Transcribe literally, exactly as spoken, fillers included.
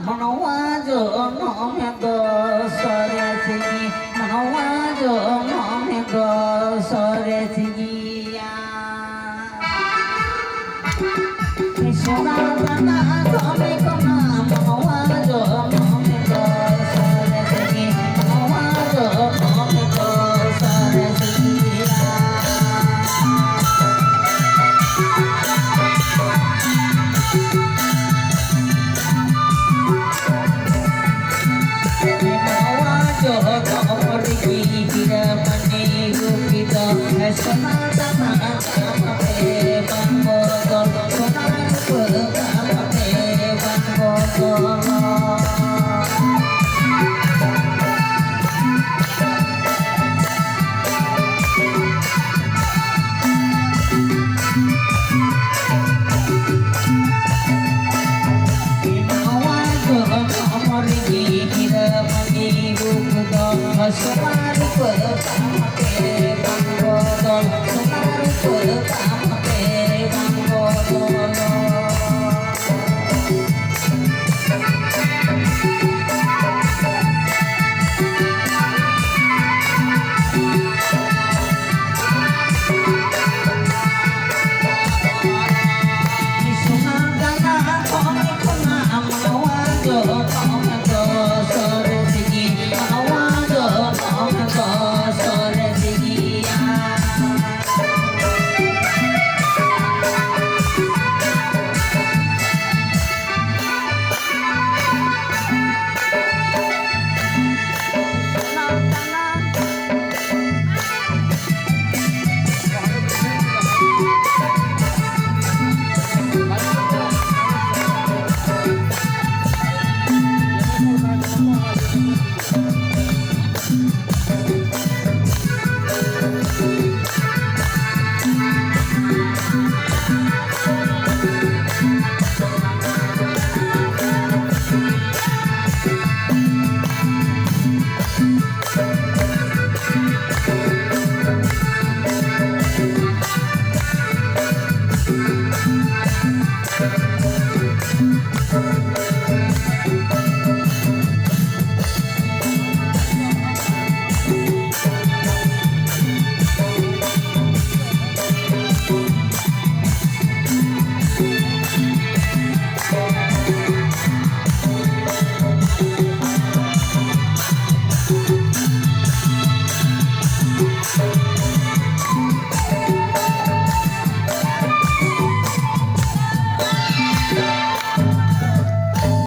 ᱢᱟᱱᱣᱟ ᱡᱚᱱᱚᱢ ᱫᱚ ᱥᱚᱨᱮᱥ ᱜᱮ, ᱢᱟᱱᱣᱟ ᱡᱚᱱᱚᱢ ᱫᱚ ᱥᱚᱨᱮᱥ ᱜᱮᱭᱟ᱾ ᱥᱚᱱᱟ ᱫᱟᱱᱟ ᱫᱷᱚᱱ ᱠᱷᱚᱱᱟᱜ ᱢᱟᱱᱣᱟ ᱡᱚᱱᱚᱢ ᱫᱚ ᱥᱚᱨᱮᱥ ᱜᱮ, ᱢᱟᱱᱣᱟ ᱡᱚᱱᱚᱢ ᱫᱚ ᱥᱚᱨᱮᱥ ᱜᱮᱭᱟ᱾ ᱱᱚᱣᱟ ᱡᱚᱜᱚᱛ ᱨᱮᱜᱮ ᱦᱤᱨᱟᱹ ᱢᱟᱹᱱᱤ ᱨᱩᱯᱤ ᱫᱚ ᱥᱚᱱᱟ ᱫᱟᱱᱟ ᱫᱟᱢ ᱛᱮ ᱵᱟᱝ ᱵᱚᱫᱚᱞ, ᱥᱚᱱᱟ ᱨᱩᱯᱟᱹ ᱫᱟᱢ ᱛᱮ ᱵᱟᱝ ᱵᱚᱫᱚᱞ᱾ ᱱᱟᱣᱟ ᱡᱚᱱᱚᱢ ᱨᱮᱜᱮ ᱦᱤᱨᱟᱹ ᱢᱟᱹᱱᱤ ᱨᱩᱯ ᱫᱚ ᱥᱚᱱᱟ ᱨᱩᱯᱟᱹ ᱫᱟᱢ ᱛᱮ ᱵᱟᱝ ᱵᱚᱫᱚᱞ, ᱥᱚᱱᱟ ᱨᱩᱯᱟᱹ ᱫᱟᱢ ᱛᱮ ᱵᱟᱝ ᱵᱚᱫᱚᱞ᱾